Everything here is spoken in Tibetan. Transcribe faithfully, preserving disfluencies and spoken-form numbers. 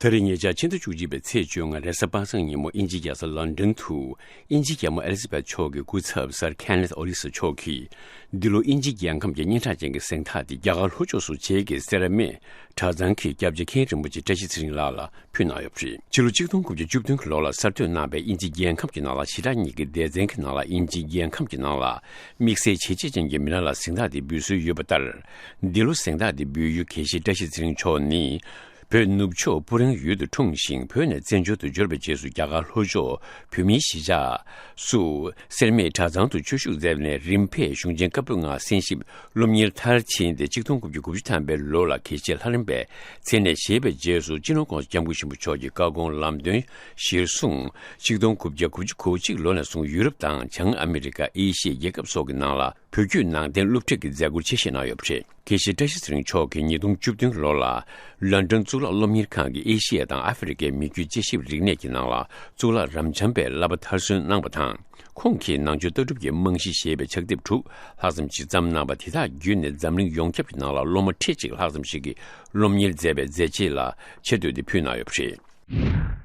ད་རེས་ཉེ་ཆར་ཕྱི་ཟླ་བཅུ་གཅིག་པའི་ཚེས་བཅོ་ལྔ་རེས་གཟའ་པ་སངས་ཉིན་མོ་དབྱིན་ཇིའི་རྒྱལ་ས་ལོན་ཌོན་དུ་དབྱིན་ཇིའི་རྒྱལ་མོ་ཨེ་ལི་ཛ་བེཐ་མཆོག་གི་སྐུ་ཚབ་སར་ཁེ་ནེཐ་ཨོ་ལི་སི་མཆོག་གིས་འདི་ལོ་དབྱིན་ཇིའི་རྒྱལ་ཁམས་ཀྱི་སྙན་གྲགས་ཅན་གྱི་གཟེངས་རྟགས་དེ་རྒྱ་གར་ལྷོ་ཕྱོགས་སུ་བྱེས་ཀྱི་སེར་སྨད་གྲྭ་ཚང་གི་སྐྱབས་རྗེ་མཁན་རིན་པོ་ཆེ་བཀྲ་ཤིས་ཚེ་རིང་ལགས་ལ་ཕུལ་གནང་ཡོད་པ་རེད། ཕྱི་ལོ་ཆིག་སྟོང་དགུ་བརྒྱ་བཅུ་བདུན་གྱི་ལོ་ལ་གསར་གཏོད་གནང་བའི་དབྱིན་ཇིའི་རྒྱལ་ཁམས་ཀྱི་ནང་ལ་ཞེ་དྲག་གཉིས་ཀྱི་སྡེ་ཚན་གྱི་ནང་ལ་དབྱིན་ཇིའི་རྒྱལ་ཁམས་ཀྱི་ནང་ལ་དམིགས་བསལ་བྱས་རྗེས་ཅན་གྱི་མི་སྣ་ལ་གཟེངས་རྟགས་དེ་འབུལ་སྲོལ་ཡོད་པ་ལྟར། འདི་ལོ་གཟེངས་རྟགས་དེ་འབུལ་ཡུལ་དགེ་བཤེས་བཀྲ་ཤིས་ཚེ་རིང་མཆོག་ནི། བོད་ནུབ་ཕྱོགས་སྤུ་རེང་ཡུལ་དུ་འཁྲུངས་ཤིང་བོད་ནས་བཙན་བྱོལ་དུ་འབྱོར་བའི་རྗེས་སུ་རྒྱ་གར་ལྷོ་ཕྱོགས་བོད་མིའི་གཞིས་ཆགས་སུ་སེར་སྨད་གྲྭ་ཚང་དུ་ཆོས་ཞུགས་མཛད་ནས་རིམ་ཕེབས་གཞུང་ཆེན་བཀའ་པོད་ལྔ་གསན་ཞིབ་སློབ་གཉེར་མཐར་ཕྱིན་ཏེ་ཆིག་སྟོང་དགུ་བརྒྱ་དགུ་བཅུ་ཐམ་པའི་ལོ་ལ་དགེ་བཤེས་ལྷ་རམས་པའི་མཚན་གནས་བཞེས་པའི་རྗེས་སུ་སྤྱི་ནོར་༸གོང་ས་༸སྐྱབས་མགོན་ཆེན་པོ་མཆོག་གི་བཀའ་དགོངས་ལམ་སྟོན་གཞིར་བཟུང་ཆིག་སྟོང་དགུ་བརྒྱ་དགུ་བཅུ་གོ་གཅིག་ལོ་ནས་བཟུང་ཡུ་རོབ་དང་བྱང་ཨ་མི་རི་ཀ་ཨེ་ཤི་ཡའི་རྒྱལ་ཁབ་སོགས་ཀྱི་ནང་ལ། བོད་བརྒྱུད་ནང་བསྟན་སློབ་ཁྲིད་ཀྱི་མཛད་སྒོར་ཆེད་བཞེས་གནང་ཡོད་པ་རེད། དགེ་བཤེས་བཀྲ་ཤིས་ཚེ་རིང་མཆོག་གིས་ཉིས་སྟོང་བཅུ་བདུན་ལོ་ལ་ལོན་ཌོན་གཙུག་ལག་སློབ་གཉེར་ཁང་གི་ཨེ་ཤི་ཡ་དང་ཨ་ཧྥེ་རི་ཀའི་མི་རྒྱུད་དཔྱད་ཞིབ་རིག་གནས་ཀྱི་ནང་ལ་གཙུག་ལག་རབ་འབྱམས་པའི་བསླབ་པ་མཐར་སོན་གནང་བ་དང་། ཁོང་གིས་ནང་ཆོས་ལྟ་གྲུབ་ཀྱི་རྨང་གཞི་ཞེས་པའི་ཕྱག་དེབ་དྲུག་ལྷག་ཙམ་ཞིག་བརྩམས་གནང་བ་དེ་དག་བརྒྱུད་ནས་འཛམ་གླིང་ཡོངས་ཁྱབ་ཀྱི་ནང་ལ་སློབ་མ་ཁྲི་གཅིག་ལྷག་ཙམ་ཞིག་གིས་སློབ་གཉེར་མཛད་པའི་མཛད་རྗེས་ལ་ཆེ་བསྟོད་དེ་ཕུལ་གནང་ཡོད་པ་རེད།